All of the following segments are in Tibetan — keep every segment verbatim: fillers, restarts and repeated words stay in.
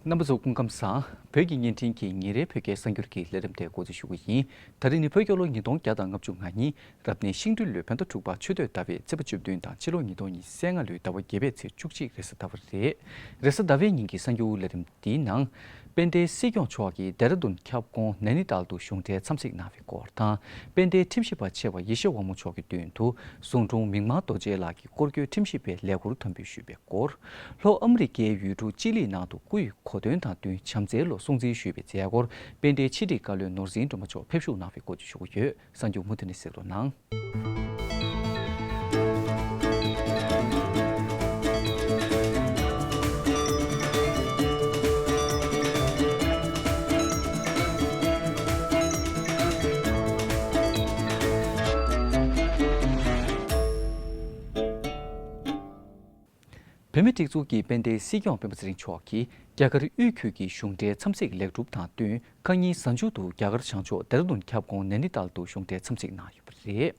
རྣམ་པ་ཚོ་སྐུ་ཁམས་བཟང་། བོད་ཀྱི་བརྙན་འཕྲིན་གྱི་ཉིན་རེའི་བོད་སྐད་གསར་འགྱུར་གྱི་ལས་རིམ་དེ་འགོ་འཛུགས་ཞུ་གི་ཡིན། ད་རེས་ནི་བོད་རྒྱལ་ལོ་ཉིས་སྟོང་བརྒྱ་དང་ལྔ་བཅུ་ང་གཉིས་རབ་གནས་ཤིང་སྦྲུལ་ལོའི་བོད་ཟླ་དྲུག་པ་ཆུ་སྟོད་ཟླ་བའི་ཚེས་པ་བཅུ་བདུན་དང་ཕྱི་ལོ་ཉིས་སྟོང་ཉི་ཤུ་རྩ་ལྔ་ལོའི་ཟླ་བ་བརྒྱད་པའི་ཚེས་བཅུ་གཅིག་རེས་གཟའ་ཟླ་བ་རེད། རེས་གཟའ་ཟླ་བའི་ཉིན་གྱི་གསར་འགྱུར་ལས་རིམ་འདིའི་ནང་། དཔལ་ལྡན་སྲིད་སྐྱོང་མཆོག་གིས་ལྡེ་ར་ལྡུན་ཁྱབ་ཁོངས་ནན་ནི་ཏཱལ་དུ་གཞུང་འབྲེལ་འཚམས་གཟིགས་གནང་བའི་སྐོར་དང་། དཔལ་ལྡན་ཁྲིམས་ཞིབ་པ་ཆེ་བ་ཡེ་ཤེས་དབང་མོ་མཆོག་གི་མདུན་དུ་ཟུང་དྲུང་མིག་དམར་རྡོ་རྗེ་ལགས་ཀྱིས་སྐོར་སྐྱོད་ཁྲིམས་ཞིབ་པའི་ལས་ཁུར་དམ་འབུལ་ཞུས་པའི་སྐོར། ལྷོ་ཨ་མི་རི་ཀའི་ཡུལ་གྲུ་ཅི་ལིའི་ནང་དུ་སྐུ་ཡི་གོ་སྟོན་དང་བསྟུན་བྱམས་བརྩེའི་ལོ་སྲུང་བརྩི་ཞུས་པའི་མཛད་སྒོར་དཔལ་ལྡན་ཕྱི་དྲིལ་བཀའ་བློན་ནོར་འཛིན་སྒྲོལ་མ་མཆོག་ཕེབས་ཞུགས་གནང་བའི་སྐོར་བཅས་ཞུ་གི་ཡོད། གསར་འགྱུར་མུ་མཐུད་ནས་གཟིགས་རོགས་གནང་། བོད་མིའི་སྒྲིག་འཛུགས་ཀྱི་དཔལ་ལྡན་སྲིད་སྐྱོང་སྤེན་པ་ཚེ་རིང་མཆོག་གིས་རྒྱ་གར་དབུས་ཁུལ་གྱི་གཞུང་འབྲེལ་འཚམས་གཟིགས་ལེགས་གྲུབ་དང་བསྟུན། ཁ་ཉིན་གཟའ་མཇུག་ཏུ་རྒྱ་གར་བྱང་ཕྱོགས་ལྡེ་ར་ལྡུན་ཁྱབ་ཁོངས་ནན་ནི་ཏཱལ་དུ་གཞུང་འབྲེལ་འཚམས་གཟིགས་གནང་ཡོད་པ་རེད།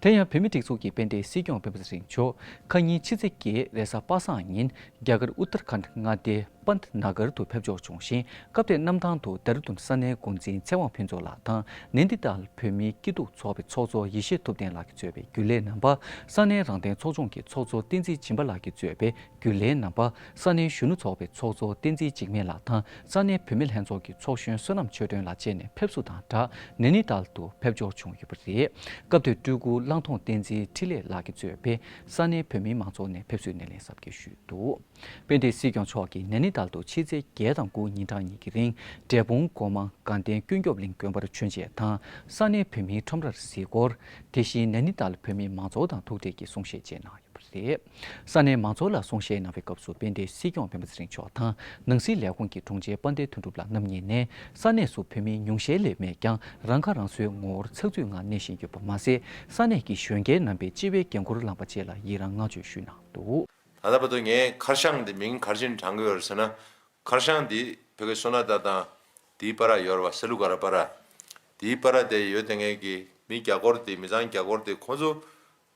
དེ་ཡང་བོད་མིའི་སྒྲིག་འཛུགས་ཀྱི་དཔལ་ལྡན་སྲིད་སྐྱོང་སྤེན་པ་ཚེ་རིང་མཆོག་ཁ་ཉིན་ཕྱི་ཚེས་བརྒྱད་རེས་གཟའ་པ་སངས་ཉིན་རྒྱ་གར་ཨུ་ཏར་ཁཱན་མངའ་སྡེའི་པནྟ་ན་གར་དུ་ཕེབས་འབྱོར་བྱུང་ཞིང་། སྐབས་དེར་གནམ་ཐང་དུ་ལྡེ་ར་ལྡུན་ས་གནས་འགོ་འཛིན་ཚེ་དབང་ཕུན་ཚོགས་ལགས་དང་ནན་ནི་ཏཱལ་བོད་མིའི་སྐྱིད་སྡུག་ཚོགས་པའི་ཚོགས་གཙོ་ཡེ་ཤེས་ཐུབ་བསྟན་ལགས་ཀྱིས་གཙོས་པའི་རྒྱུན་ལས་རྣམ་པ། ས་གནས་རང་བདེན་ཚོགས་ཆུང་གི་ཚོགས་གཙོ་བསྟན་འཛིན་སྦྱིན་པ་ལགས་ཀྱིས་གཙོས་པའི་རྒྱུན་ལས་རྣམ་པ། ས་གནས་གཞོན་ནུ་ཚོགས་པའི་ཚོགས་གཙོ་བསྟན་འཛིན་འཇིགས་མེད་ལགས་དང་། ས་གནས་བུད་མེད་ལྷན་ཚོགས་ཀྱི་ཚོགས་གཞོན་བསོད་ནམས་ཆོས་སྒྲོན་ལགས་བཅས་ནས་ཕེབས་བསུ་དང་སྦྲགས་ནན་ནི་ཏཱལ་དུ་ཕེབས་འབྱོར་བྱུང་ཡོད་པ་རེད། སྐབས་དེར་སྤྲུལ་སྐུ་གླང་མཐོང་བསྟན་འཛིན་འཕྲིན་ལས་ལགས་ཀྱིས་གཙོས་པའི་ས་གནས་བོད་མིའི་མང་ཚོགས་ནས་ཕེབས་བསུའི་སྣེ་ལེན་གཟབ་རྒྱས་ཞུས་འདུག་དཔལ་ལྡན་སྲིད་སྐྱོང་མཆོག་གིས་ནན་ནི་ཏཱལ་དུ་ཕྱི་ཚེས་བརྒྱད་དང་དགུ་ཉིན་གྲངས་གཉིས་ཀྱི་རིང་འབྲས་སྤུངས་སྒོ་མང་དགའ་ལྡན་ཀུན་སྐྱོབ་གླིང་དགོན་པར་མཆོད་མཇལ་དང་ས་གནས་བོད་མིའི་ཁྲོམ་རར་གཟིགས་སྐོར། དེ་བཞིན་ནན་ནི་ཏཱལ་བོད་མིའི་མང་ཚོགས་དང་ཐུག་འཕྲད་ཀྱིས་གསུང་བཤད་བཅས་གནང་ཡོད་པ་རེད། ས་གནས་མང་ཚོགས་ལ་གསུང་བཤད་གནང་བའི་སྐབས་སུ་དཔལ་ལྡན་སྲིད་སྐྱོང་སྤེན་པ་ཚེ་རིང་མཆོག་དང་ནང་སྲིད་ལས་ཁུངས་ཀྱི་དྲུང་ཆེ་དཔལ་ལྡན་དོན་གྲུབ་ལགས་རྣམ་གཉིས་ནས་ས་གནས་སུ་བོད་མི་ཉུང་ཤས་ལས་མེད་ཀྱང་རང་ཁ་རང་གསོའི་ངོ་བོར་ཚགས་ཚུད་ངང་གནས་བཞིན་ཡོད་པ་མ་ཟད། ས་གནས་ཀྱི་གཞོན་སྐྱེས་རྣམ་པས་སྤྱི་པའི་འགན་འཁུར་བླངས་པ་བཅས་ལ་ཡི་རངས་བསྔགས་བརྗོད་ཞུས་གནང་འདུག་ད་ལྟ་བར་དུ་ངས་མཁར་གཤང་འདི་མིང་ག་རེ་བྱས་ནས་གྲགས་ཀྱི་ཡོད་རེད་ཟེར་ན། མཁར་གཤང་འདི་བོད་ཀྱི་སོ་ན་ད་དང་དེའི་བར་ཡོད་རེད་བ། ས་ལུ་ག་ར་བར། དེའི་བར་དེ་ཡོད་དེ་ངས་ཀྱི་མི་རྒྱ་སྒོར་དེ་མི་ཚང་རྒྱ་སྒོར་དེ་ཁོང་ཚོ་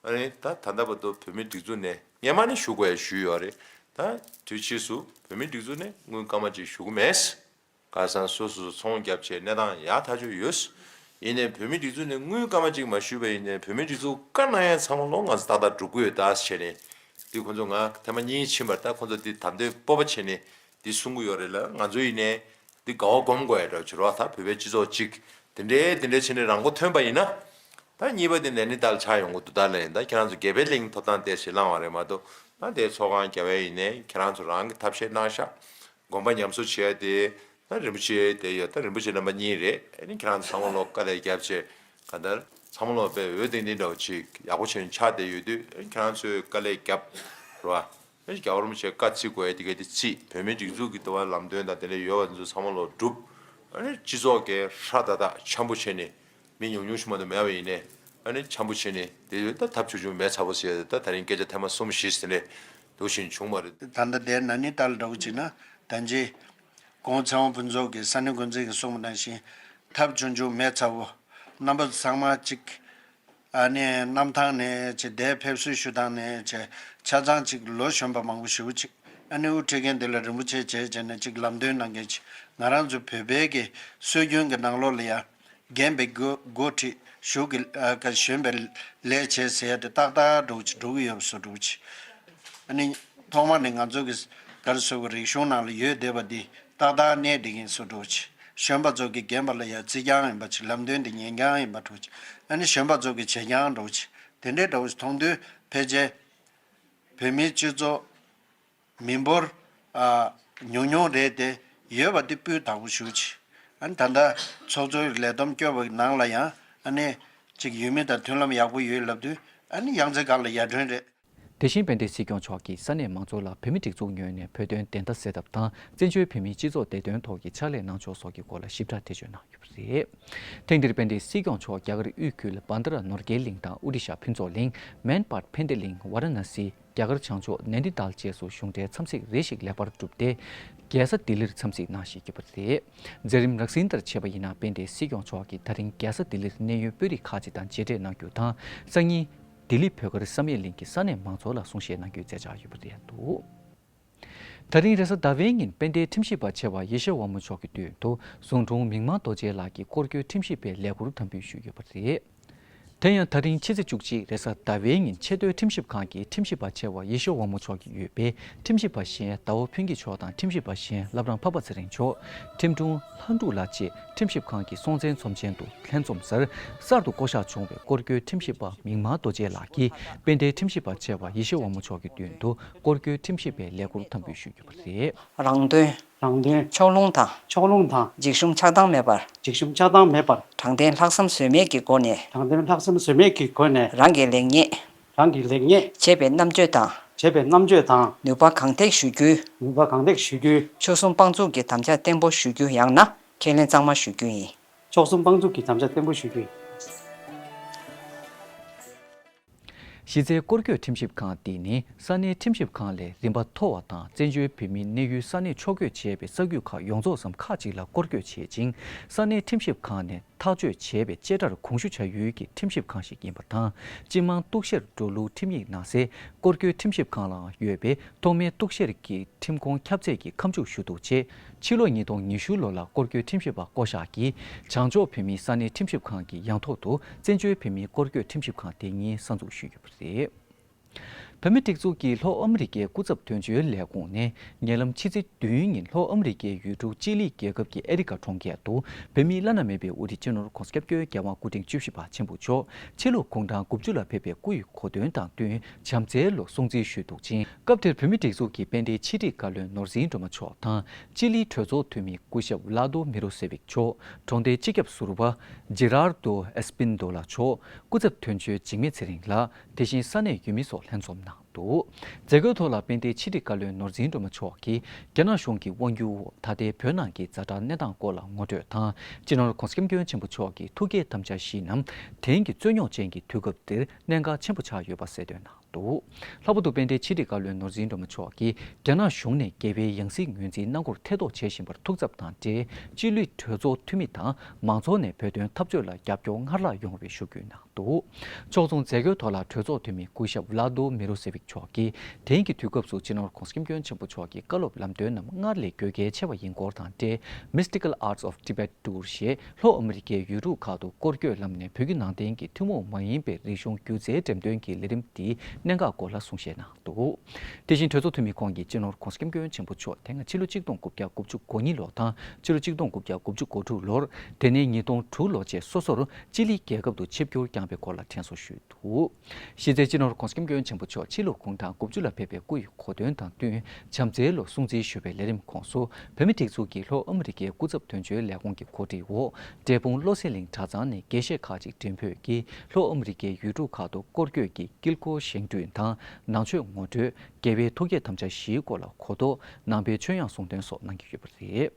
ཨ་ནི་ད་ད་ལྟ་བར་དུ་བོད་མི་སྒྲིག་འཛུགས་ནས་སྔས་མ་ནས་ཞུ་དགོས་ཞུས་ཡོད་རེད། ད་དུས་ཕྱིས་སུ་བོད་མི་སྒྲིག་འཛུགས་ནས་དངུལ་སྐར་མ་གཅིག་ཞུ་གི་མེད། ཁ་སང་སོ་སོ་ཚོང་རྒྱབ་བྱས་གནས་སྟངས་ཡག་ཐག་ཆོད་ཡོད། ཡིན་ནའི་བོད་མི་སྒྲིག་འཛུགས་ནས་དངུལ་སྐར་མ་གཅིག་མ་ཞུས་པ་ཡིན་ནའི་བོད་མི་སྒྲིག་འཛུགས་བཀའ་གནང་ཡ་ཚང་མ་ལོ་ང་ཚོ་ཏག་ཏག་སྒྲུབ་ཀྱི་ཡོད་ད་བྱས་ནས། འདི་ཁོང་ཚོ་ང་ཐེངས་མ་གཉིས་ཕྱིན་པར་ད་ཁོང་ཚོ་འདི་དམ་དོན་སྤོབས་པ་བྱས་ནས་འདི་གསུང་གི་ཡོད་རེད་ལ། ང་ཚོ་ཡིན་ནའི་འདི་དགའ་བ་སྒོམ་དགོས་ཡ་འདྲ་བྱེད་རོགས། ད་བོད་པའི་སྤྱི་ཚོགས་གཅིག་དེ་འདྲའི་དེ་འདྲའི་བྱས་ནས་རང་མགོ་ཐོན་པ་ཡིན་ན། ད་གཉིས་པ་དེ་ནས་ནི་ཏཱལ་ཆགས་ཡོང་གི་འདུག་ད་ལ་ཡིན་ད་ཁྱེད་རང་ཚོ་དགེ་འཕེལ་གླིང་ཐོབ་ཐང་དེ་ཞིག་བླངས་བ་རེད་མ་གཏོགས་ད་དེ་ཚོགས་ཁང་རྒྱབ་ཡ་ཡིན་ནའི་ཁྱེད་རང་ཚོ་རང་གི་ཐབས་ཤེས་གནང་ཤག་དགོན་པ་ཉམས་གསོ་བྱས་ཏེ། ད་རིན་པོ་ཆེ་དེ་ཡོད། ད་རིན་པོ་ཆེ་རྣམ་པ་གཉིས་རེད། ཨ་ནི་ཁྱེད་རང་ཚང་མ་ལོག་དཀའ་ལས་བརྒྱབ་བྱས་ག་ད་ཚང་མ་ལོག་པའི་འོད་ལྡིང་ལྡིང་འདྲ་བོ་ཅིག་ཡག་པོ་བྱས་ནས་ཆགས་བསྡད་ཡོད་དུས། ཨ་ནི་ཁྱེད་རང་ཚོས་དཀའ་ལས་བརྒྱབ་རེད་བ། ཨ་ནི་རྒྱལ་བ་རིན་པོ་ཆེ་བཀའ་བརྩི་དགོས་ཡ་དེ་ག་དེ་བརྩིས། བོད་མིའི་སྒྲིག་འཛུགས་ཀྱི་ལྟ་བ་ལམ་སྟོན་དང་དེ་འདྲ་ཡོད་པ་ཚོ་ཚང་མ་ལོག་བསྒྲུབས། ཨ་ནི་སྤྱི་ཚོགས་ཀྱི་ཧྲ་ད་ད་འཆམ་པོ་བྱས་ནས། མི་ཉུང་ཉུང་ཞིག་མ་གཏོགས་མེད་པ་ཡིན་ནའི། ཨ་ནི་འཆམ་པོ་བྱས་ནས་དེ་ཡོད་ད་ཐབས་ཆུང་ཆུང་མེད་ཚ་པོ་ཟེར་ད་ད་རིང་སྐད་ཆ་ཐེངས་མ་གསུམ་བཞི་ཟེར་ནས་འདུག་བཞིན་བྱུང་བ་རེད། ད་ལྟ་དེ་ན་ནིང་ལྟར་འདྲ་བོ་བྱས་ན་ད་ཅི་གོང་ཚེ་དབང་ཕུན་ཚོགས་ཀྱིས་ས་གནས་འགོ་འཛིན་གྱིས་གསུངས་པ་ནང་བཞིན་ཐབས་ཆུང་ཆུང་མེད་ཚ་པོ། རྣམ་པ་ཚང་མ་གཅིག་ཨ་ནི་གནམ་ཐང་ནས་ཅི་དེ་ཕེབས་བསུ་ཞུ་སྟངས་ནས་ཅི་ཆ་ཚང་གཅིག་ལོ་གཞོན་པ་མང་པོ་ཞེ་པོ་ཅིག་ཨ་ནི་དབུ་ཁྲིད་མཁན་དེ་ལ་རིན་པོ་ཆེ་བྱས་བྱས་ནས་ཅིག་ལམ་སྟོན་གནང་མཁན་ཅིག་ང་རང་ཚོ་བོད་པའི་གི་སྲོལ་རྒྱུན་གྱི་ནང་ལོགས་ལ་ཡ། རྒན་པའི་འགོ་འགོ་ཁྲིད་ཞུགས་ཀྱི་ཨ་ཀ་གཞོན་པའི་ལས་བྱེད་ཟེར་ཡ་དེ་ཏག་ཏག་འགྲོ་གི་འགྲོ་གི་ཡོད་པ་བཟོ་འགྲོ་གི། ཨ་ནི་ཐོག་མ་ནས་ང་ཚོ་གི་ག་རེ་ཟེར་དགོས། རིག་གཞུང་ནང་ལ་ཡོད་བསྡད་པ་འདི་ཏག་ཏག་གནས་བསྡད་ཀྱི་བཟོ་འགྲོ་གི། གཞོན་པ་ཚོ་གི་རྒན་པ་ལ་ཡ་བརྩི་རྐྱང་ཡིན་པ་ཅིག་ལམ་སྟོན་དེ་ཉན་རྐྱང་ཡིན་པ་འགྲོ་གི། ཨ་ནི་གཞོན་པ་ཚོ་གི་བྱེད་རྐྱང་འགྲོ་གི། དེ་འདྲའི་འདྲ་བོ་ཞིག་མཐོང་དུས་ཕལ་ཆེར་བོད་མིའི་སྤྱི་ཚོགས། མི་འབོར་ཨ་ཉུང་ཉུང་རེད་དེ། ཡོད་པ་དེ་སྤུས་དག་པོ་ཞེ་པོ་ཅིག་ཨ་ནི་ད་ལྟ་ཚོགས་གཙོའི་ལས་བསྡོམས་བསྐྱོན་པའི་ནང་ལ་ཡང་ཨ་ནི་ཅིག་ཡུལ་མི་དང་མཐུན་ལམ་ཡག་པོ་ཡོད་ལབ་དུས་ཨ་ནི་ཡང་རྩེ་སྒང་ལ་ཡར་ཐོན་རེད། དེ་བཞིན་དཔལ་ལྡན་སྲིད་སྐྱོང་མཆོག་གིས་ས་གནས་མང་ཚོགས་ལ་བོད་མིའི་སྒྲིག་འཛུགས་ངོས་ནས་བོད་དོན་བདེན་མཐའ་གསལ་ཐབས་དང་བཙན་བྱོལ་བོད་མིའི་སྤྱི་ཚོགས་བདེ་དོན་ཐོག་གི་ཕྱག་ལས་གནང་ཕྱོགས་སོགས་ཀྱི་སྐོར་ལ་ཞིབ་ཕྲ་འགྲེལ་བརྗོད་གནང་ཡོད་པ་རེད། ཐེངས་འདིར་དཔལ་ལྡན་སྲིད་སྐྱོང་མཆོག་རྒྱ་གར་དབུས་ཁུལ་བྷན་དྷ་ར་ནོར་གྱི་གླིང་དང་ཨོ་རི་ཤ་ཕུན་ཚོགས་གླིང་། མན་པཱར་ཕན་བདེ་གླིང་། ཝཱ་ར་ཎ་སི། རྒྱ་གར་བྱང་ཕྱོགས་ནན་ཏི་ཏཱལ་བཅས་སུ་གཞུང་འབྲེལ་འཚམས་གཟིགས་རེ་ཞིག་ལེགས་པར་གྲུབ་སྟེ། རྒྱལ་ས་ལྡི་ལིར་འཚམས་གཟིགས་གནང་བཞིན་ཡོད་པ་རེད། མཛད་རིམ་རགས་ཟིན་ལྟར་བྱས་པ་ཡིན་ན་དཔལ་ལྡན་སྲིད་སྐྱོང་མཆོག་གིས་ད་རིང་རྒྱལ་ས་ལྡི་ལིར་གནས་ཡུལ་དཔོན་རིགས་ཁག་ཅིག་དང་མཇལ་འཕྲད་གནང་རྒྱུ་དང་སང་ཉིན་ལྡི་ལི་བོད་སྒར་བསམ་ཡས་གླིང་གི་ས་གནས་མང་ཚོགས་ལ་གསུང་བཤད་གནང་རྒྱུའི་མཛད་འཆར་ཡོད་པ་རེད་འདུག་ད་རིང་རེས་གཟའ་ཟླ་བའི་ཉིན་དཔལ་ལྡན་ཁྲིམས་ཞིབ་པ་ཆེ་བ་ཡེ་ཤེས་དབང་མོ་མཆོག་གི་མདུན་དུ་ཟུང་དྲུང་མིག་དམར་རྡོ་རྗེ་ལགས་ཀྱིས་སྐོར་སྐྱོད་ཁྲིམས་ཞིབ་པའི་ལས་ཁུར་དམ་འབུལ་ཞུས་ཡོད་པ་རེད། དེ་ཡང་ད་རིང་ཕྱི་ཚེས་བཅུ་གཅིག་རེས་གཟའ་ཟླ་བའི་ཉིན་ཆེས་མཐོའི་ཁྲིམས་ཞིབ་ཁང་གི་ཁྲིམས་ཞིབ་པ་ཆེ་བ་ཡེ་ཤེས་དབང་མོ་མཆོག་གིས་ཡོད་པའི་ཁྲིམས་ཞིབ་པ་གཞན་ཟླ་བ་ཕུན་སྐྱིད་མཆོག་དང་ཁྲིམས་ཞིབ་པ་གཞན་བླ་བྲང་འཕགས་པ་ཚེ་རིང་མཆོག་ཁྲིམས་དྲུང་ལྷ་འབྲུག་ལགས་བཅས་ཁྲིམས་ཞིབ་ཁང་གི་སྲོང་བཙན་ཚོམས་ཆེན་དུ་ལྷན་འཛོམས་སར་གསར་དུ་བསྐོ་གཞག་བྱུང་བའི་སྐོར་སྐྱོད་ཁྲིམས་ཞིབ་པ་མིག་དམར་རྡོ་རྗེ་ལགས་ཀྱིས་དཔལ་ལྡན་ཁྲིམས་ཞིབ་པ་ཆེ་བ་ཡེ་ཤེས་དབང་མོ་མཆོག་གི་མདུན་དུ་སྐོར་སྐྱོད་ཁྲིམས་ཞིབ་པའི་ལས་ཁུར་དམ་འབུལ་ཞུས་ཡོད་པ་རེད། རང་དོན། རང་དོན། ཕྱོགས་ལྷུང་དང་། ཕྱོགས་ལྷུང་དང་། འཇིགས་ཞུམ་ཆགས་སྡང་མེད་པར། འཇིགས་ཞུམ་ཆགས་སྡང་མེད་པར། དྲང་བདེན་ལྷག་བསམ་ཟོལ་མེད་ཀྱི་སྒོ་ནས། དྲང་བདེན་ལྷག་བསམ་ཟོལ་མེད་ཀྱི་སྒོ་ནས། རང་གི་ལེགས་ཉེས། རང་གི་ལེགས་ཉེས། བྱས་པའི་རྣམ་དཔྱོད་དང་། བྱས་པའི་རྣམ་དཔྱོད་དང་། ནུས་པ་གང་ཐེག་ཞུ་རྒྱུའི། ནུས་པ་གང་ཐེག་ཞུ་རྒྱུའི། ཆོལ་གསུམ་དཔང་བཙུགས་ཀྱི་དམ་བཅའ་བརྟན་པོ་ཞུ་རྒྱུ་ཡང་ན་ཁས་ལེན་གཙང་མ་ཞུ་རྒྱུ་ཡིན། ཕྱོགས་གསུམ་དཔང་བཙུགས་ཀྱི་དམ་བཅའ་བརྟན་པོ་ཞུ་རྒྱུ་ཡིན། གཞི་རྩའི་སྐོར་སྐྱོད་ཁྲིམས་ཞིབ་ཁང་འདི་ནི་ས་གནས་ཁྲིམས་ཞིབ་ཁང་ལས་རིམ་པ་མཐོ་བ་དང་བཙན་བྱོལ་བོད་མིའི་གནས་ཡུལ་ས་གནས་ཕྱོགས་བསྐྱོད་བྱས་པའི་ས་ཁུལ་ཁག་ཡོངས་རྫོགས་སམ་ཁག་ཅིག་ལ་སྐོར་སྐྱོད་བྱེད་ཅིང་། ས་གནས་ཁྲིམས་ཞིབ་ཁང་ནས་ཐག་གཅོད་བྱས་པའི་བཅད་ཁྲར་དགོངས་ཞུ་བྱ་ཡུལ་གྱི་ཁྲིམས་ཞིབ་ཁང་ཞིག་ཡིན་པ་དང་། སྤྱི་དམངས་གཏུག་བཤེར་འགྲོ་ལུགས་ཁྲིམས་ཡིག་ནང་གསལ་སྐོར་སྐྱོད་ཁྲིམས་ཞིབ་ཁང་ལའང་ཡོད་པས། ཐོག་མའི་གཏུག་བཤེར་གྱི་ཁྲིམས་ཁོངས་ཁྱབ་ཚད་ཀྱི་ཁ་མཆུ་ཞུ་གཏུག་ཆེད། ཕྱི་ལོ་ཉིས་སྟོང་ཉི་ཤུ་ལོ་ལ་སྐོར་སྐྱོད་ཁྲིམས་ཞིབ་པ་བསྐོ་གཞག་གིས་བྱང་ཕྱོགས་བོད་མིའི་ས་གནས་ཁྲིམས་ཞིབ་ཁང་གི་ཡང་ཐོག་ཏུ་བཙན་བྱོལ་བོད་མིའི་སྐོར་སྐྱོད་ཁྲིམས་ཞིབ་ཁང་དེ་ཉིད་གསར་འཛུགས་ཞུས་ཡོད་པ་རེད། བོད་མིའི་སྒྲིག་འཛུགས་ཀྱི་ལྷོ་ཨ་མི་རི་ཀའི་སྐུ་ཚབ་དོན་གཅོད་ལས་ཁུངས་ནས་ཉེ་ལམ་ཕྱི་ཚེས་བདུན་ཉིན་ལྷོ་ཨ་མི་རི་ཀའི་ཡུལ་གྲུ་ཅི་ལི་རྒྱལ་ཁབ་ཀྱི་ཨེ་རི་ཀ་གྲོང་ཁྱེར་དུ་བོད་མིའི་བླ་ན་མེད་པའི་དབུ་ཁྲིད་སྤྱི་ནོར་༧གོང་ས་༧སྐྱབས་མགོན་རྒྱལ་དབང་སྐུ་ཕྲེང་བཅུ་བཞི་པ་ཆེན་པོ་མཆོག་ཕྱི་ལུགས་གུང་ཐང་དགུ་བཅུ་ལ་ཕེབས་པའི་སྐུ་ཡི་གོ་སྟོན་དང་བསྟུན་བྱམས་བརྩེའི་ལོ་སྲུང་བརྩི་ཞུས་འདུག་ཅིང་། སྐབས་དེར་བོད་མིའི་སྒྲིག་འཛུགས་ཀྱི་དཔལ་ལྡན་ཕྱི་དྲིལ་བཀའ་བློན་ནོར་འཛིན་སྒྲོལ་མ་མཆོག་དང་ཅི་ལིའི་གྲོས་ཚོགས་འཐུས་མི་སྐུ་ཞབས་བླ་དོ་མི་རོ་སེ་ཝིག་མཆོག་གྲོང་སྡེའི་སྤྱི་ཁྱབ་ཟུར་པ་ཇི་རར་དོ་ཨེ་སྤིན་དོ་ལ་མཆོག་སྐུ་ཚབ་དོན་གཅོད་འཇིགས་མེད་ཚེ་རིང་ལགས། དེ་བཞིན་ས་གནས་ཡུལ་མི་སོགས་ལྷན་འཛོམས་གནང་འདུག་མཛད་སྒོའི་ཐོག་ལ་དཔལ་ལྡན་ཕྱི་དྲིལ་བཀའ་བློན་ནོར་འཛིན་སྒྲོལ་མ་མཆོག་གིས་རྒྱ་ནག་གཞུང་གི་དབང་སྒྱུར་འོག་ད་ལྟའི་བོད་ནང་གི་ཛ་དྲག་གནས་སྟངས་སྐོར་ལ་ངོ་སྤྲོད་དང་། སྤྱི་ནོར་༧གོང་ས་༧སྐྱབས་མགོན་ཆེན་པོ་མཆོག་གི་ཐུགས་བསྐྱེད་དམ་བཅའ་བཞི་རྣམས་དེང་གི་རྩོད་རྙོག་ཅན་གྱི་དུས་སྐབས་འདིར་གནད་འགག་ཆེན་པོ་ཆགས་ཡོད་པ་གསལ་སྟོན་གནང་འདུག་ལྷག་པར་དུ་དཔལ་ལྡན་ཕྱི་དྲིལ་བཀའ་བློན་ནོར་འཛིན་སྒྲོལ་མ་མཆོག་གིས་རྒྱ་ནག་གཞུང་ནས་རྒྱལ་བའི་ཡང་སྲིད་ངོས་འཛིན་གནང་སྐོར་ཐེ་གཏོགས་བྱེད་བཞིན་པར་ཐུགས་འཚབ་དང་འབྲེལ། སྤྱི་འཐུས་གྲོས་ཚོགས་འཐུས་མི་དང་མང་ཚོགས་ནས་བོད་དོན་འཐབ་རྩོད་ལ་རྒྱབ་སྐྱོར་སྔར་ལྷག་ཡོང་བའི་ཤུགས་སྐུལ་གནང་འདུག་ཕྱོགས་མཚུངས་མཛད་སྒོའི་ཐོག་ལ་གྲོས་ཚོགས་འཐུས་མི་སྐུ་ཞབས་བླ་དོ་མི་རོ་སེ་ཝིག་མཆོག་གིས་དེང་གི་དུས་སྐབས་སུ་སྤྱི་ནོར་༧གོང་ས་༧སྐྱབས་མགོན་ཆེན་པོ་མཆོག་གི་བཀའ་སློབ་ལམ་སྟོན་རྣམས་སྔར་ལས་དགོས་གལ་ཆེ་བ་ཡིན་སྐོར་དང་འབྲེལ། Mystical Arts of Tibet Tour ཞེས་ལྷོ་ཨ་མི་རི་ཀའི་ཡུལ་གྲུ་ཁག་ཏུ་སྐོར་སྐྱོད་ལམ་ནས་བོད་བརྒྱུད་ནང་བསྟན་གྱི་ཐུན་མོང་མ་ཡིན་པའི་རིག་གཞུང་སྒྱུ་རྩལ་འགྲེམས་སྟོན་གྱི་ལས་རིམ་འདིའི་གནད་འགག་སྐོར་ལ་གསུང་བཤད་གནང་འདུག་དེ་བཞིན་གྲོས་ཚོགས་འཐུས་མི་ཁོང་གིས་སྤྱི་ནོར་༧གོང་ས་༧སྐྱབས་མགོན་ཆེན་པོ་མཆོག་དེ་སྔ་ཕྱི་ལོ་ཆིག་སྟོང་དགུ་བརྒྱ་དགུ་བཅུ་གོ་གཉིས་ལོ་དང་ཕྱི་ལོ་ཆིག་སྟོང་དགུ་བརྒྱ་དགུ་བཅུ་གོ་དྲུག་ལོར་དེ་ནས་ཉིས་སྟོང་དྲུག་ལོ་བཅས་སོ་སོར་ཅི་ལི་རྒྱལ་ཁབ་ཏུ་ཆིབས་བསྒྱུར་བསྐྱངས་པའི་སྐོར་ལ་དྲན་གསོ་ཞུས་འདུག་གཞི་རྩའི་སྤྱི་ནོར་༧གོང་ས་༧སྐྱབས་མགོན་ཆེན་པོ་མཆོག་ཕྱི་ལུགས་གུང་ཐང་དགུ་བཅུ་ལ་ཕེབས་པའི་སྐུ་ཡི་གོ་སྟོན་དང་བསྟུན་བྱམས་བརྩེའི་ལོ་སྲུང་བརྩི་ཞུ་བའི་ལས་རིམ་ཁོངས་སུ་བོད་མིའི་སྒྲིག་འཛུགས་ཀྱི་ལྷོ་ཨ་མི་རི་ཀའི་སྐུ་ཚབ་དོན་གཅོད་ལས་ཁུངས་ཀྱི་གོ་སྒྲིག་འོག་འབྲས་སྤུངས་བློ་གསལ་གླིང་གྲྭ་ཚང་ནས་དགེ་བཤེས་ཁག་ཅིག་འབྲེལ་ཕོད་ཀྱིས་ལྷོ་ཨ་མི་རི་ཀའི་ཡུལ་གྲུ་ཁག་ཏུ་སྐོར་སྐྱོད་ཀྱི་དཀྱིལ་འཁོར་བཞེངས་སྐྲུན་དང་ནང་ཆོས་ངོ་སྤྲོད། རྒྱལ་བའི་ཐུགས་བསྐྱེད་དམ་བཅའ་བཞིའི་སྐོར་ལ་གོ་རྟོགས། ནང་པའི་ཆོས་དབྱངས་གསུང་འདོན་སོགས་གནང་གི་ཡོད་པ་རེད།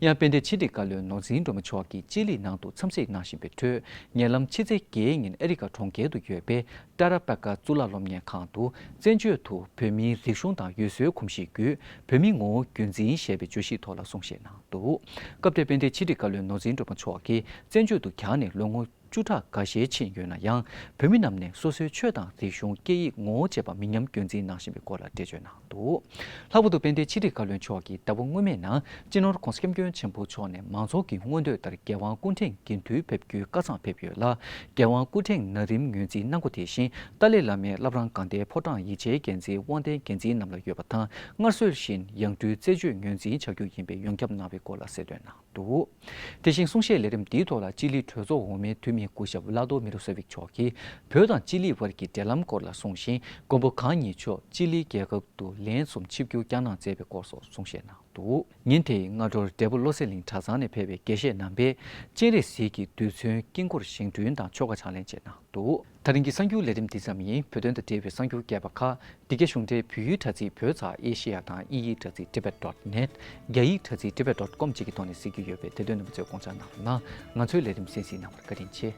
ཡང་དཔལ་ལྡན་ཕྱི་དྲིལ་བཀའ་བློན་ནོར་འཛིན་སྒྲོལ་མ་མཆོག་གིས་ཅི་ལི་ནང་དུ་འཚམས་གཟིགས་གནང་བཞིན་པའི་ཁྲོད། ཉེ་ལམ་ཕྱི་ཚེས་བརྒྱད་ཉིན་ཨེ་རི་ཀ་གྲོང་ཁྱེར་དུ་ཡོད་པའི་ཏཱ་ར་པེ་ཀ་གཙུག་ལག་སློབ་གཉེར་ཁང་དུ་བཙན་བྱོལ་དུ་བོད་མིའི་རིག་གཞུང་དང་ཡུལ་སྲོལ་གོམས་གཤིས་བརྒྱུད་བོད་མིའི་ངོ་བོ་རྒྱུན་འཛིན་ཞེས་པའི་བརྗོད་གཞིའི་ཐོག་ལ་གསུང་བཤད་གནང་འདུག་སྐབས་དེར་དཔལ་ལྡན་ཕྱི་དྲིལ་བཀའ་བློན་ནོར་འཛིན་སྒྲོལ་མ་མཆོག་གིས་བཙན་བྱོལ་དུ་གྱ་ནས་ལོ་ངོ་བཅུ་ཕྲག་འགའ་ཤས་ཕྱིན་ཡོད་ན་ཡང་། བོད་མི་རྣམས་ནས་སོ་སོའི་ཆོས་དང་རིག་གཞུང་སྐད་ཡིག་ངོ་བོ་བཅས་པ་མི་ཉམས་རྒྱུན་འཛིན་གནང་བཞིན་པའི་སྐོར་ལ་འགྲེལ་བརྗོད་གནང་འདུག་ལྷག་པར་དུ་དཔལ་ལྡན་ཕྱི་དྲིལ་བཀའ་བློན་མཆོག་གིས་ཟླ་བ་སྔོན་མའི་ནང་སྤྱི་ནོར་༧གོང་ས་༧སྐྱབས་མགོན་ཆེན་པོ་མཆོག་ནས་མང་ཚོགས་ཀྱི་མངོན་འདོད་ལྟར་རྒྱལ་དབང་སྐུ་ཕྲེང་དགེ་འདུན་ཕེབས་རྒྱུའི་བཀའ་བཟང་ཕེབས་ཡོད་ལ། རྒྱལ་དབང་སྐུ་ཕྲེང་ན་རིམ་ངོས་འཛིན་གནང་སྒོ་དེ་བཞིན་ཏཱ་ལའི་བླ་མའི་བླ་བྲང་དགའ་ལྡན་ཕོ་བྲང་ཡིད་ཆེས་འགན་འཛིན་དབང་ལྡན་འགན་འཛིན་རྣམས་ལ་ཡོད་པ་དང་། སྔར་སྲོལ་བཞིན་ཡང་སྤྲུལ་རྩད་གཅོད་ངོས་འཛིན་བྱ་རྒྱུ་ཡིན་པའི་ཡོངས་ཁྱབ་གནང་བའི་སྐོར་ལ་གསལ་སྟོན་གནང་འདུག་དེ་བཞིན་གསུང་བཤད་ལས་རིམ་འདིའི་ཐོག་ལ་ཅི་ལིའི་གྲོས་ཚོགས་འོག་མའི་འཐུས་མི་སྐུ་ཞབས་བླ་དོ་མི་རོ་སེ་ཝིག་མཆོག་གིས་བོད་དང་ཅི་ལི་བར་གྱི་འབྲེལ་ལམ་སྐོར་ལ་གསུངས་ཤིང་། མགོན་པོ་གང་ཉིད་མཆོག་ཅི་ལི་རྒྱལ་ཁབ་ཏུ་ལན་གསུམ་ཆིབས་བསྒྱུར་བསྐྱངས་གནང་མཛད་པའི་སྐོར་སོགས་གསུང་བཤད་གནང་འདུག་ཉིན་དེའི་སྔ་དྲོར་འབྲས་སྤུངས་བློ་གསལ་གླིང་གྲྭ་ཚང་ནས་ཕེབས་པའི་དགེ་བཤེས་རྣམ་པས་སྤྱན་རས་གཟིགས་ཀྱི་རྡུལ་ཚོན་དཀྱིལ་འཁོར་བཞེངས་སྐྲུན་དང་ཆོ་ག་ཕྱག་ལེན་བཅས་གནང་འདུག་དེ་རིང་གི་གསར་འགྱུར་ལས་རིམ་འདི་ཙམ་ཡིན། བོད་དོན་དང་འབྲེལ་བའི་གསར་འགྱུར་རྒྱས་པ་ཁག་འདི་གའི་གཞུང་འབྲེལ་བོད་ཡིག་དྲ་ཚིགས་བོད་ཙ་ཨེ་ཤེ་ཡ་དང་དབྱིན་ཡིག་དྲ་ཚིགས་tibet dot net། རྒྱ་ཡིག་དྲ་ཚིགས་tibet dot com་བཅས་ཀྱི་ཐོག་ནས་གཟིགས་རྒྱུ་ཡོད་པས་དེ་དོན་རྣམ་པ་ཚོས་དགོངས་འཇགས་གནང་རོགས་གནང་། ང་ཚོའི་ལས་རིམ་གསན་གཟིགས་གནང་བར་བཀའ་དྲིན་ཆེ།